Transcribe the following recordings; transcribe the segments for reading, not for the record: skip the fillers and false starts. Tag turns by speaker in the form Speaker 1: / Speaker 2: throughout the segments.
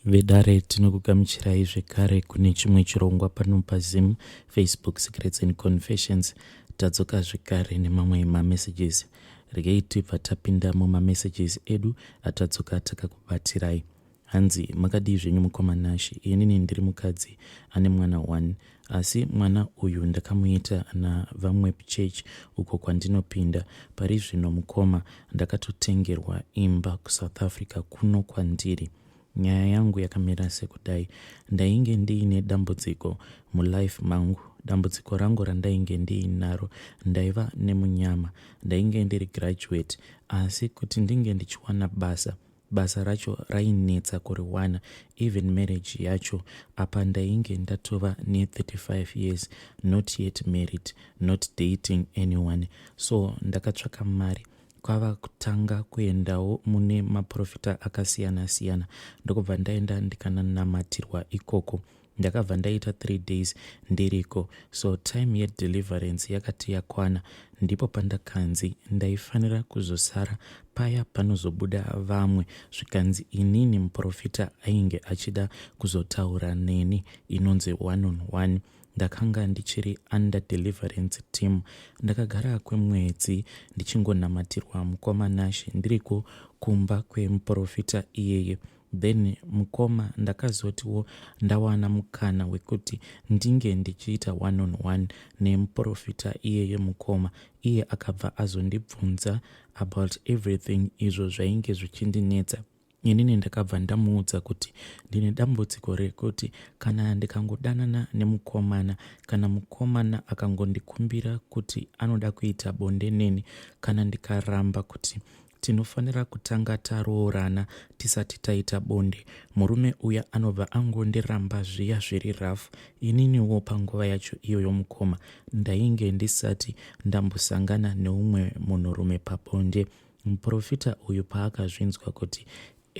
Speaker 1: Vedare tinokugamuchirai zvekare kune chimwe chirongwa pano paZim Facebook Secrets and Confessions. Tadzoka zvekare nemamwe mamessages. Regei tibva tapinda mumamessages edu atadzoka takakubatirai. Hanzi makadii zvenyu mukoma Nashy, inini ndiri mukadzi ane mwana one asi mwana uyu ndakamuita navamwe church uko kwandinopinda. Pari zvino mukoma ndakatotengerwa imba kuSouth Africa kuno kwandiri. Nyaya yangu yakamira sekudai, ndainge ndiine dambudziko mulife mangu. Dambudziko rangu randainge ndiinaro ndaiva nemunyama. Ndainge ndiri graduate asi kuti ndinge ndichiwana basa basa racho rainetsa kuriwana even marriage yacho apa ndainge ndatova ne35 years not yet married not dating anyone so ndakatsvaka mari kwava kutanga kuendawo mune maprofita akasiyana siyana ndokubva ndaenda ndikananamatirwa ikoko ndakabva ndaita 3 days ndiriko so time yedeliverance yakati yakwana ndipo pandakanzi ndaifanira kuzosara paya panozobuda vamwe zvikanzi inini muprofita ainge achida kuzotaura neni inonzi one on one ndakanga ndichiri under deliverance team ndakagara kwemwedzi ndichingonamatirwa mukoma Nashe ndiriko kumba kwemuprofita iyeye then mukoma ndakazotiwo ndawana mukana wekuti ndinge ndichiita one on one nemuprofita iyeye mukoma iye akabva azondibvunza about everything izvo zvainge zvichindinetsa inini ndakabva ndamuudza kuti ndine dambudziko rekuti kana ndikangodanana nemukomana kana mukomana akangondikumbira kuti anoda kuita bonde neni kana ndikaramba kuti tinofanira kutanga taroorana tisati taita bonde murume uya anobva angondiramba zviya zviri rafu ininiwo panguva yacho iyoyo mukoma ndainge ndisati ndambosangana neumwe munhurume pabonde muprofita uyu paakazvinzwa kuti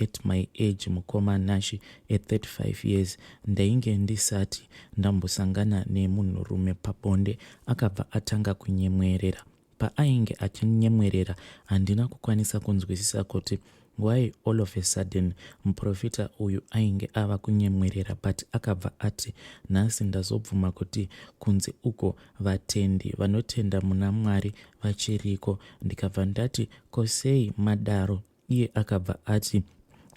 Speaker 1: at my age mukoma Nashe at 35 years ndainge ndisati ndambosangana nemunhurume pabonde akabva atanga kunyemwerera paainge achinyemwerera handina kukwanisa kunzwisisa kuti why all of a sudden muprofita uyu ainge ava kunyemwerera but akabva ati nhasi ndazobvuma kuti kunze uko vatendi vanotenda muna mwari vachiriko ndikabva ndati kosei madaro iye akabva ati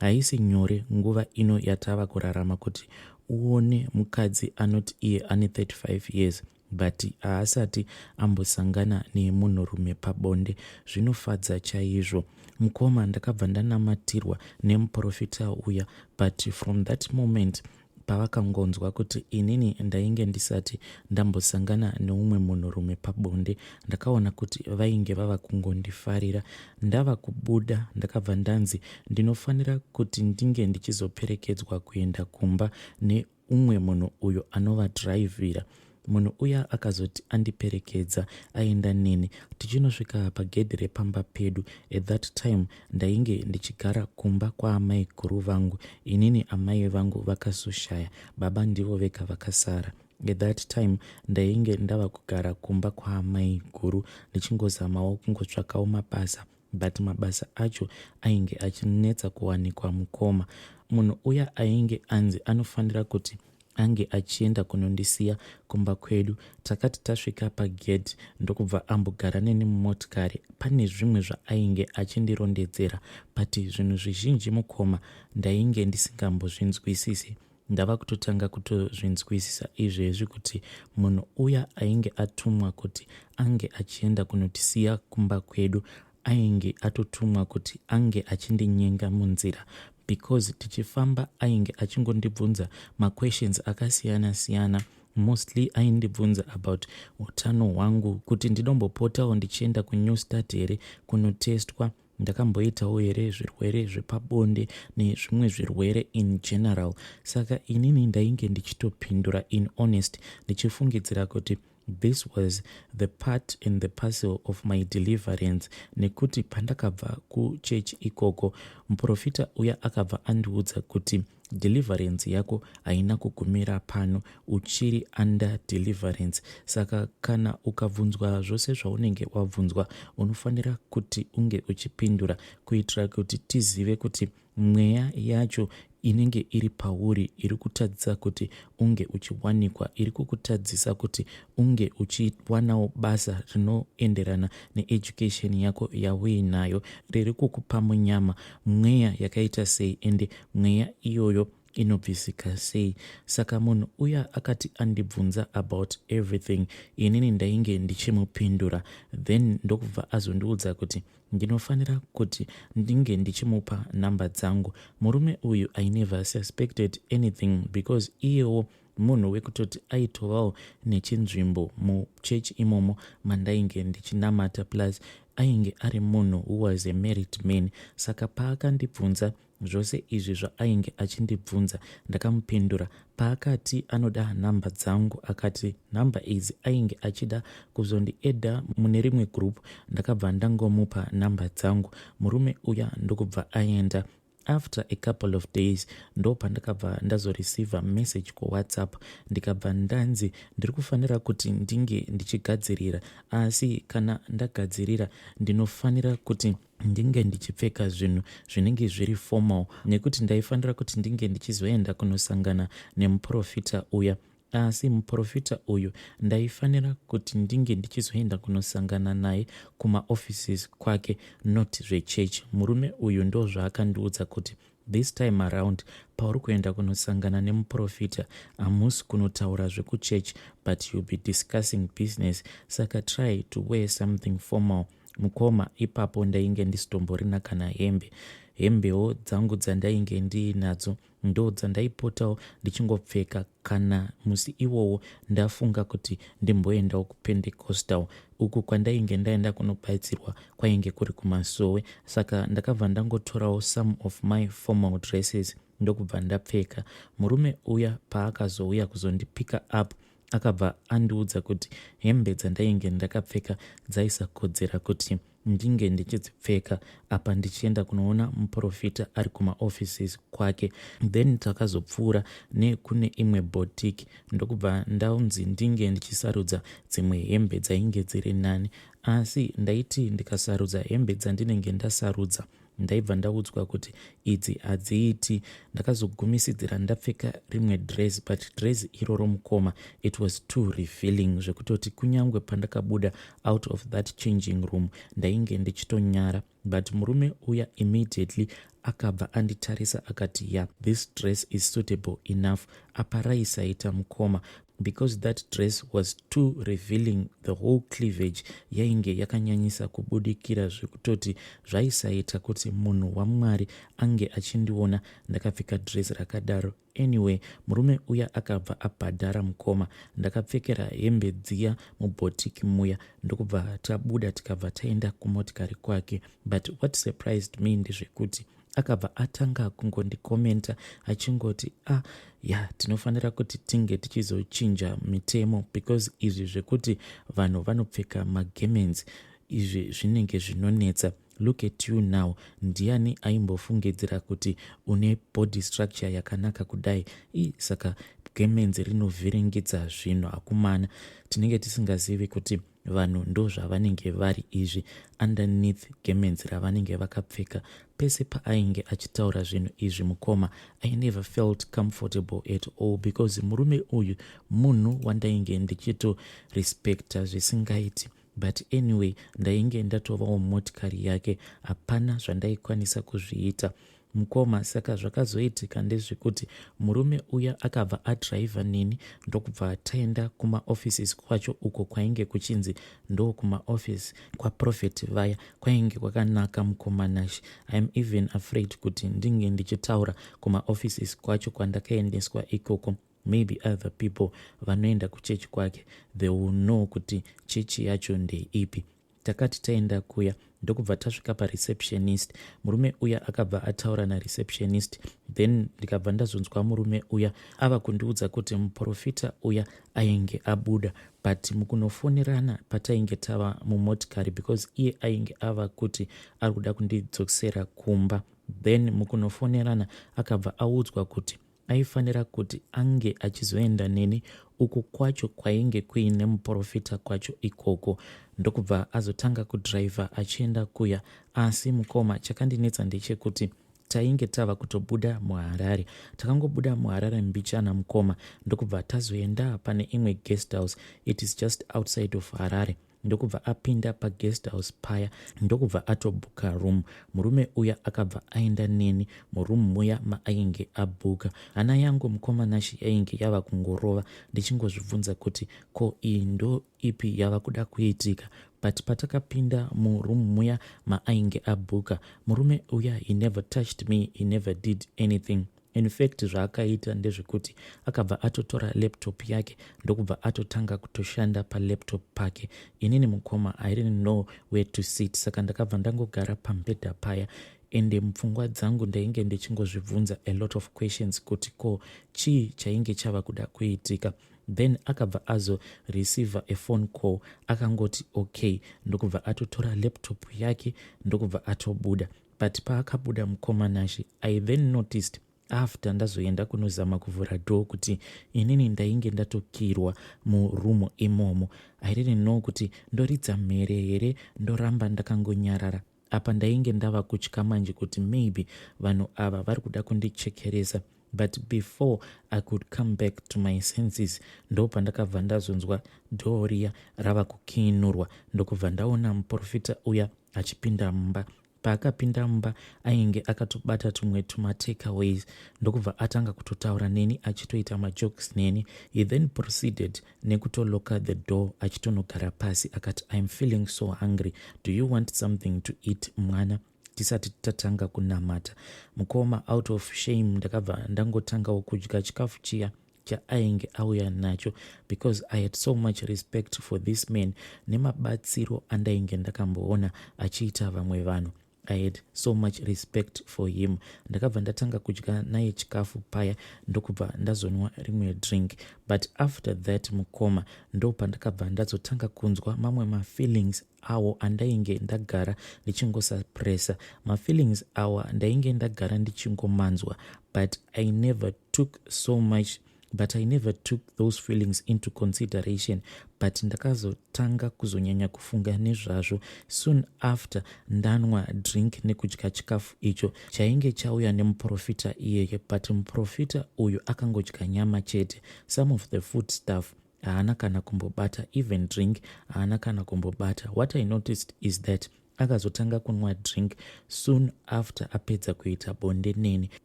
Speaker 1: haisi nyore nguva ino yatava kurarama kuti uone mukadzi anoti iye ane 35 years but haasati ambosangana nemunhurume pabonde zvinofadza chaizvo mukoma ndakabva ndanamatirwa nemuprofita uya but from that moment pavakangonzwa kuti inini ndainge ndisati ndambosangana neumwe munhurume pabonde ndakaona kuti vainge vava kungondifarira ndava kubuda ndakabva ndanzi ndinofanira kuti ndinge ndichizoperekedzwa kuenda kumba neumwe munhu uyo anovadhiraivhira munhu uya akazoti andiperekedza aenda neni tichinosvika pagedhi repamba pedu at that time ndainge ndichigara kumba kwaamai guru vangu inini amai vangu vakazoshaya baba ndivo vega vakasara at that time ndainge ndava kugara kumba kwaamai guru ndichingozamawo kungotsvakawo mabasa but mabasa acho ainge achinetsa kuwanikwa mukoma munhu uya ainge anzi anofanira kuti ange achienda kunondisiya kumba kwedu takati tasvika pagedhi ndokubva ambogara neni mumotikari pane zvimwe zvaainge achindirondedzera but zvinhu zvizhinji mukoma ndainge ndisingambozvinzwisisi ndava kutotanga kutozvinzwisisa izvezvi kuti munhu uya ainge atumwa kuti ange achienda kunotisiya kumba kwedu ainge atotumwa kuti ange achindinyenga munzira because tichifamba ainge achingondibvunza maquestions akasiyana siyana mostly aindibvunza about utano hwangu kuti ndinombopotawo ndichienda kunew start here kunotestwa ndakamboitawo here zvirwere zvepabonde nezvimwe zvirwere in general saka inini ndainge ndichitopindura in honest ndichifungidzira kuti this was the part in the parcel of my deliverance nekuti pandakabva kuchechi ikoko muprofita uya akabva andiudza kuti deliverance yako haina kugumira pano uchiri under deliverance saka kana ukabvunzwa zvose zvaunenge wabvunzwa unofanira kuti unge uchipindura kuitira kuti tizive kuti mweya yacho Inenge iri pauri iri kutadzisa kuti unge uchiwanikwa, iri kukutadzisa kuti unge uchiwanawo basa rinoenderana needucation yako yauinayo, riri kukupa munyama. Mweya yakaita sei ende mweya iyoyo inobvisika sei? Saka munhu uya akati andibvunza about everything, inini ndainge ndichimupindura, then ndokubva azondiudza kuti ndinofanira kuti ndinge ndichimupa nhamba dzangu. Murume uyu, I never suspected anything because iyewo munhu wekutoti aitovawo nechinzvimbo muchechi imomo mandainge ndichinamata, plus ainge ari munhu who was a married man. Saka paakandibvunza zvose izvi zvaainge achindibvunza, ndakamupindura. Paakati anoda nhamba dzangu, akati nhamba idzi ainge achida kuzondiadda mune rimwe group, ndakabva ndangomupa nhamba dzangu. Murume uya ndokubva aenda. After a couple of days ndo pandakabva ndazoreceiva message kuWhatsApp, ndikabva ndanzi ndiri kufanira kuti ndinge ndichigadzirira, asi kana ndagadzirira ndinofanira kuti ndinge ndichipfeka zvinhu zvinenge zviri formal, nekuti ndaifanira kuti ndinge ndichizoenda kunosangana nemuprofita uya. Asi muprofita uyu ndaifanira kuti ndinge ndichizoenda kunosangana naye kumaoffices kwake, not zvechechi. Murume uyu ndo zvaakandiudza kuti this time around pauri kuenda kunosangana nemuprofita, hamusi kunotaura zvekuchechi, but you'll be discussing business, saka try to wear something formal. Mukoma, ipapo ndainge ndisitomborina kana hembe. Hembewo dzangu dzandainge ndiinadzo ndo dzandaipotawo ndichingopfeka kana musi iwowo ndafunga kuti ndimboendawo kuPentecostal. Uku kwandainge ndaenda kunobatsirwa kwainge kuri kumasowe, saka ndakabva ndangotorawo some of my formal dresses, ndokubva ndapfeka. Murume uya paakazouya kuzondipicka up, akabva andiudza kuti hembe dzandainge ndakapfeka dzaisakodzera kuti ndinge ndichidzipfeka apa ndichienda kunoona muprofita ari kumaoffices kwake. Then takazopfuura nekune imwe boutique, ndokubva ndaunzi ndinge ndichisarudza dzimwe hembe dzainge dziri nani. Asi ndaiti ndikasarudza hembe dzandinenge ndasarudza, ndaibva ndaudzwa kuti idzi hadziiti. Ndakazogumisidzira ndapfeka rimwe dress, but dress iroro, mukoma, it was too revealing, zvekutoti kunyange pandakabuda out of that changing room ndainge ndichitonyara. But murume uya immediately akabva anditarisa akati, "Yeah, this dress is suitable enough." Apa raisaita, mukoma, because that dress was too revealing. The whole cleavage yainge yakanyanyisa kubudikira, zvekutoti zvaisaita kuti munhu waMwari ange achindiona ndakapfeka dress rakadaro. Anyway, murume uya akabva abhadhara. Mukoma, ndakapfekera hembe dziya muboutique muya, ndokubva tabuda, tikabva taenda kumotikari kwake. But what surprised me ndezvekuti akabva atanga kungondikomenta achingoti, "Ah ya, tinofanira kuti tinge tichizochinja mitemo, because izvi zvekuti vanhu vanopfeka magarments izvi zvinenge zvinonetsa. Look at you now. Ndiani aimbofungidzira kuti une body structure yakanaka kudai i? Saka garments rinovhiringidza zvinhu akumana. Tinenge tisingazivi kuti vanhu ndo zvavanenge vari izvi underneath garments ravanenge vakapfeka." Pese paainge achitaura zvinhu izvi, mukoma, I never felt comfortable at all, because murume uyu munhu wandainge ndichitorespecta zvisingaiti. But anyway, ndainge ndatovawo motikari yake, hapana zvandaikwanisa kuzviita, mukoma. Saka zvakazoitika ndezvekuti murume uya akabva adhiraivha neni, ndokubva taenda kumaoffices kwacho uko kwainge kuchinzi ndo kumaoffice kwaprofeti vaya. Kwainge kwakanaka, mukoma Nash. I am even afraid kuti ndinge ndichitaura kumaoffices kwacho kwandakaendeswa ikoko. Maybe other people vanoenda kuchechi kwake, they will know kuti chechi yacho ndeipi. Takati taenda kuya, ndokubva tasvika pareceptionist. Murume uya akabva ataura nareceptionist, then ndikabva ndazonzwa murume uya ava kundiudza kuti muprofita uya ainge abuda. But mukunofonerana patainge tava mumotikari, because iye ainge ava kuti ari kuda kundidzosera kumba, then mukunofonerana akabva audzwa kuti aifanira kuti ange achizoenda neni uku kwacho kwainge kuine muprofita kwacho ikoko, ndokubva azotanga kudhiraivha achienda kuya. Asi mukoma, chakandinetsa ndechekuti Tainge tava kutobuda muHarare. Takangobuda muHarare mbichana mukoma ndokubva tazoenda pane imwe guest house. It is just outside of Harare. Ndokubva apinda paguest house paya ndokubva atobhuka room. Murume uya akabva aenda neni muroom muya maainge abhuka. Hana yangu mukoma Nashy yainge yava kungorova ndichingozvibvunza kuti ko iyi ndo ipi yava kuda kuitika but patakapinda muroom muya maainge abhuka murume uya he never touched me, he never did anything. In fact zvaakaita ndezvekuti akabva atotora laptop yake ndokubva atotanga kutoshanda palaptop pake. Inini mukoma I didn't know where to sit saka ndakabva ndangogara pamubhedha paya ende mupfungwa dzangu ndainge ndichingozvibvunza a lot of questions kuti ko chii chainge chava kuda kuitika. Then akabva azo receiver a phone call akangoti okay ndokubva atotora laptop yake ndokubva atobuda. But paakabuda mukoma Nashy I then noticed after ndazoenda kunozama kuvhura door kuti inini ndainge ndatokirwa muroom imomo. I didn't know kuti ndoridza mhere here ndoramba ndakangonyarara. Apa ndainge ndava kutya manje kuti maybe vanhu ava vari kuda kundichekeresa. But before I could come back to my senses ndopandakabva ndazonzwa door riya rava kukiinurwa ndokubva ndaona muprofita uya achipinda mumba. Paakapinda mumba ainge akatobata tumwe tumatakeaways ndokubva atanga kutotaura neni achitoita majokes neni. He then proceeded nekutoloka the door achitonogara pasi akati, I'm feeling so hungry, do you want something to eat mwana tisati tatanga kunamata? Mukoma, out of shame ndakabva ndangotangawo kudya chikafu chiya chaainge auya nacho because I had so much respect for this man nemabatsiro andainge ndakamboona achiita vamwe vanhu. I had so much respect for him. Ndakabva ndatanga kudya naye chikafu paya ndokubva ndazonwa rimwe drink. But after that mukoma ndo pandakabva ndazotanga kunzwa mamwe mafeelings awo andainge ndagara ndichingosapressa. Mafeelings awa ndainge ndagara ndichingomanzwa but I never took so much, but I never took those feelings into consideration. But ndakazotanga kuzonyanya kufunga nezvazvo soon after ndanwa drink nekudya chikafu icho chainge chauya nemuprofita iyeye. But muprofita uyu akangodya nyama chete. Some of the food stuff haana kana kumbobata, even drink haana kana kumbobata. What I noticed is that akazotanga kunwa drink soon after apedza kuita bonde neni.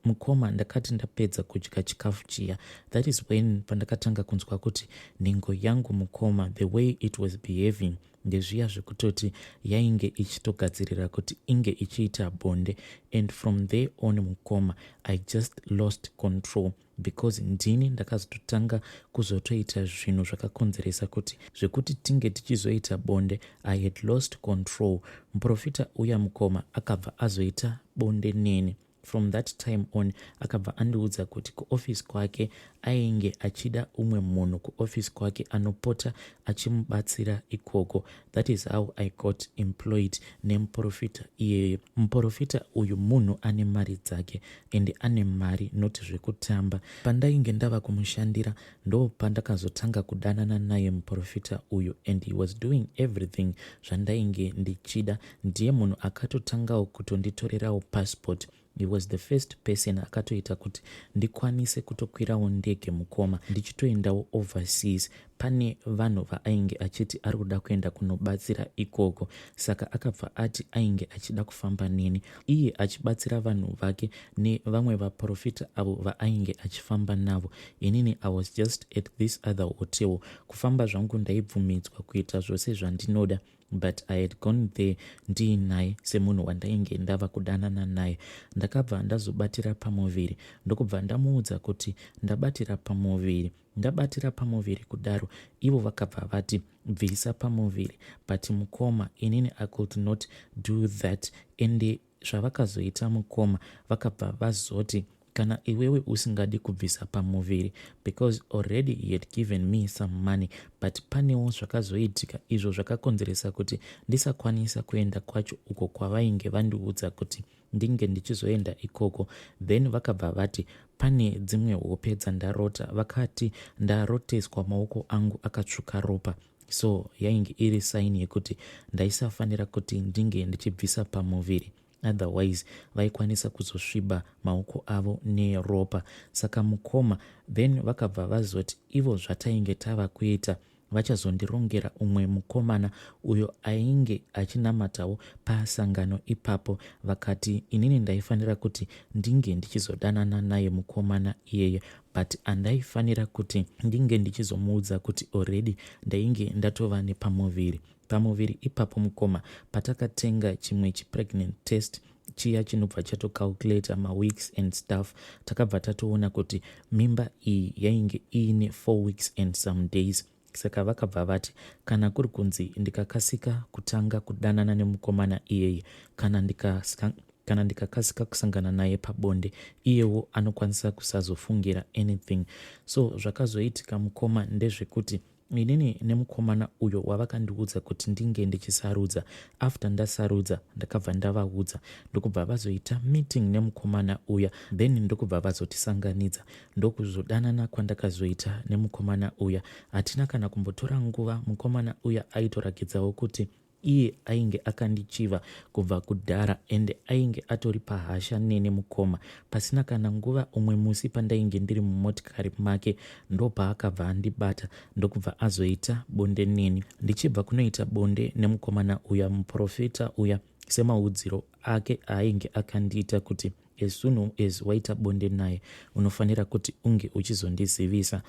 Speaker 1: Mukoma, ndakati ndapedza kudya chikafu chiya, that is when pandakatanga kunzwa kuti nhengo yangu mukoma, the way it was behaving ndezviya zvekutoti yainge ichitogadzirira kuti inge ichiita bonde. And from there on mukoma, I just lost control because ndini ndakazototanga kuzotoita zvinhu zvakakonzeresa kuti zvekuti tinge tichizoita bonde. I had lost control. Muprofita uya mukoma akabva azoita bonde neni. From that time on akabva andiudza kuti kuofisi kwake ainge achida umwe munhu kuofisi kwake anopota achimubatsira ikoko. That is how I got employed nemuprofita iyeye. Muprofita uyu munhu ane mari dzake ende ane mari noti zvekutamba. Pandainge ndava kumushandira ndo pandakazotanga kudanana naye muprofita uyu, and he was doing everything zvandainge ndichida. Ndiye munhu akatotangawo kutonditorerawo passport. He was the first person akatoita kuti ndikwanise kutokwirawo ndege mukoma ndichitoendawo overseas. Pane vanhu vaainge achiti ari kuda kuenda kunobatsira ikoko, saka akabva ati ainge achida kufamba neni, iye achibatsira vanhu vake nevamwe vaprofita avo vaainge achifamba navo. Inini I was just at this other hotel. Kufamba zvangu ndaibvumidzwa kuita zvose zvandinoda, but I had gone there ndiinaye semunhu wandainge ndava kudanana naye. Ndakabva ndazobatira pamuviri ndokubva ndamuudza kuti ndabatira pamuviri. Ndabatira pamuviri kudaro, ivo vakabva vati bvisa pamuviri. But mukoma, inini I could not do that. Ende zvavakazoita mukoma, vakabva vazoti kana iwewe usingadi kubvisa pamuviri, because already he had given me some money, but panewo zvakazoitika izvo zvakakonzeresa kuti ndisakwanisa kuenda kwacho uko kwavainge vandiudza kuti ndinge ndichizoenda ikoko. Then vakabva vati pane dzimwe hope dzandarota, vakati ndaroteswa maoko angu akatsvuka ropa, so yainge iri sign yekuti ndaisafanira kuti ndinge ndichibvisa pamuviri. Otherwise vaikwanisa kuzosviba maoko avo neropa. Saka mukoma, then vakabva vazoti ivo zvatainge tava kuita vachazondirongera umwe mukomana uyo ainge achinamatawo pasangano ipapo. Vakati inini ndaifanira kuti ndinge ndichizodanana naye mukomana iyeye, but andaifanira kuti ndinge ndichizomuudza kuti already ndainge ndatova nepamuviri. Pamuviri ipapo mukoma, patakatenga chimwe chipregnant test chiya chinobva chatocalculator maweeks and stuff, takabva tatoona kuti mimba iyi yainge iine 4 weeks and some days. Saka vakabva vati kana kuri kunzi ndikakasika kutanga kudanana nemukomana iyeye, kana ndikakasika kusangana naye pabonde, iyewo anokwanisa kusazofungira anything. So zvakazoitika mukoma ndezvekuti inini nemukomana uyo wavakandiudza kuti ndinge ndichisarudza, after ndasarudza ndakabva ndavaudza, ndokubva vazoita meeting nemukomana uya, then ndokubva vazotisanganidza, ndokuzodanana kwandakazoita nemukomana uya. Hatina kana kumbotora nguva, mukomana uya aitorakidzawo kuti iye ainge akandichiva kubva kudhara ende ainge atori pahasha nene mukoma. Pasina kana nguva, umwe musi pandainge ndiri mumotikari make, ndopaakabva andibata, ndokubva azoita bonde neni. Ndichibva kunoita bonde nemukomana uya, muprofita uya semaudziro ake aainge akandiita kuti as soon as waita bonde naye unofanira kuti unge uchizondizivisa,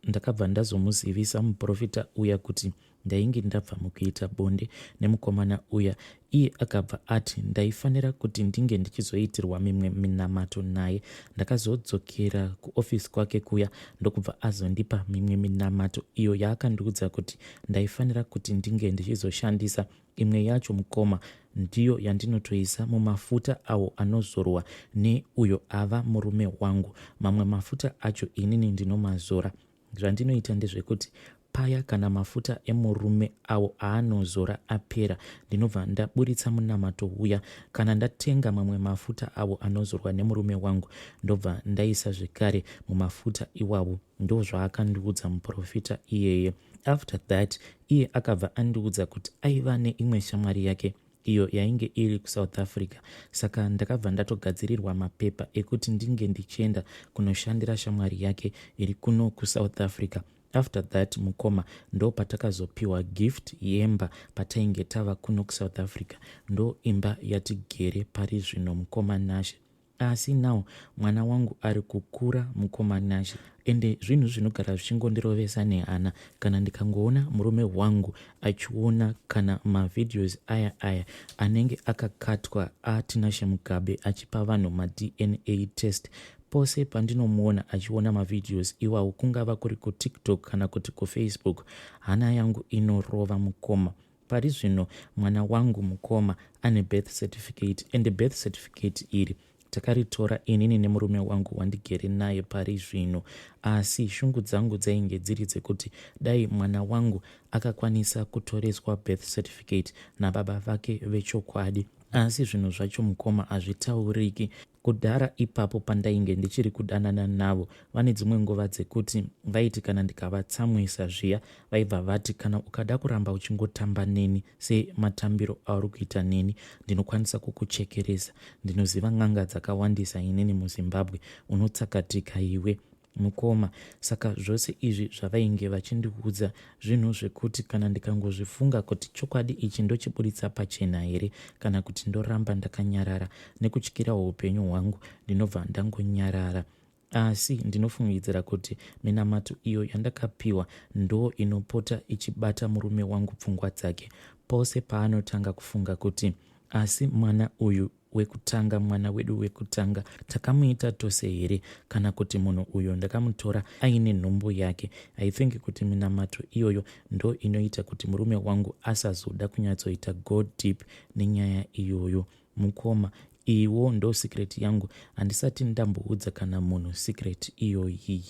Speaker 1: ndakabva ndazomuzivisa muprofita uya kuti ndainge ndabva mukuita bonde nemukomana uya. Iye akabva ati ndaifanira kuti ndinge ndichizoitirwa mimwe minamato naye. Ndakazodzokera kuofisi kwake kuya, ndokubva azondipa mimwe minamato iyo yaakandiudza kuti ndaifanira kuti ndinge ndichizoshandisa. Imwe yacho mukoma ndiyo yandinotoisa mumafuta awo anozorwa neuyo ava murume wangu. Mamwe mafuta acho inini ndinomazora. Zvandinoita ndezvekuti paya kana mafuta emurume awo aanozora apera, ndinobva ndaburitsa munamato uya. Kana ndatenga mamwe mafuta awo anozorwa nemurume wangu, ndobva ndaisa zvekare mumafuta iwawo. Ndozvaakandiudza muprofita iyeye. After that iye akabva andiudza kuti aiva neimwe shamwari yake iyo yainge iri kuSouth Africa, saka ndakabva ndatogadzirirwa mapepa ekuti ndinge ndichienda kunoshandira shamwari yake iri kuno kuSouth Africa. After that mukoma, ndo patakazopiwa gift yemba patainge tava kuno kuSouth Africa. Ndo imba yatigere pari zvino mukoma Nashe. Asi now mwana wangu ari kukura mukoma Nashe, ende zvinhu zvinogara zvichingondirovesa nehana kana ndikangoona murume wangu achiona kana mavideos aya aya anenge akakatwa aTinashe Mugabe achipa vanhu maDNA test. Pose pandinomuona achiona mavideos iwawo, kungava kuri kuTikTok kana kuti kuFacebook, hana yangu inorova mukoma. Pari zvino mwana wangu mukoma ane birth certificate, and birth certificate iri takaritora inini nemurume wangu wandigere naye pari zvino. Asi shungu dzangu dzainge dziri dzekuti dai mwana wangu akakwanisa kutoreswa birth certificate nababa vake vechokwadi. Asi zvinhu zvacho mukoma hazvitauriki. Kudhara ipapo pandainge ndichiri kudanana navo, vane dzimwe nguva dzekuti vaiti kana ndikavatsamwisa zviya, vaibva vati kana ukada kuramba uchingotamba neni sematambiro auri kuita neni, ndinokwanisa kukuchekeresa. Ndinoziva n'anga dzakawandisa inini muZimbabwe, unotsakatika iwe mukoma. Saka zvose izvi zvavainge vachindiudza zvinhu zvekuti kana ndikangozvifunga kuti chokwadi ichi ndochiburitsa pachena here kana kuti ndoramba ndakanyarara, nekutyira upenyu hwangu ndinobva ndangonyarara. Asi ndinofungidzira kuti minamato iyo yandakapiwa ndo inopota ichibata murume wangu pfungwa dzake pose paanotanga kufunga kuti asi mwana uyu wekutanga, mwana wedu wekutanga, takamuita tose here kana kuti munhu uyo ndakamutora aine nhumbu yake. I think kuti minamato iyoyo ndo inoita kuti murume wangu asazoda kunyatsoita go deep nenyaya iyoyo mukoma. Iwo ndo secret yangu, handisati ndamboudza kana munhu secret iyoyi.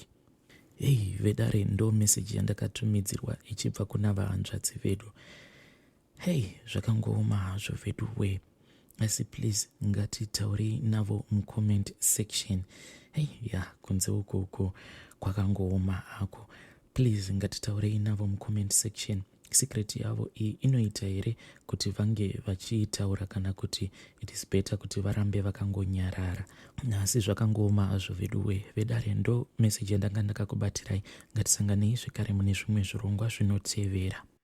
Speaker 1: Hei vedare, ndo meseji yandakatumidzirwa ichibva kuna vahanzvadzi vedu. Hei, zvakangooma hazvo vedu we, asi please ngatitaurei navo mucomment section. Hei ya, kunze ukoko kwakangooma hako. Please ngatitaurei navo mucomment section. Secret yavo iyi inoita here kuti vange vachiitaura kana kuti it is better kuti varambe vakangonyarara? Asi zvakangooma hazvo veduwe. Vedare, ndo meseji yandanga ndakakubatirai. Ngatisanganei zvekare mune zvimwe zvirongwa zvinotevera.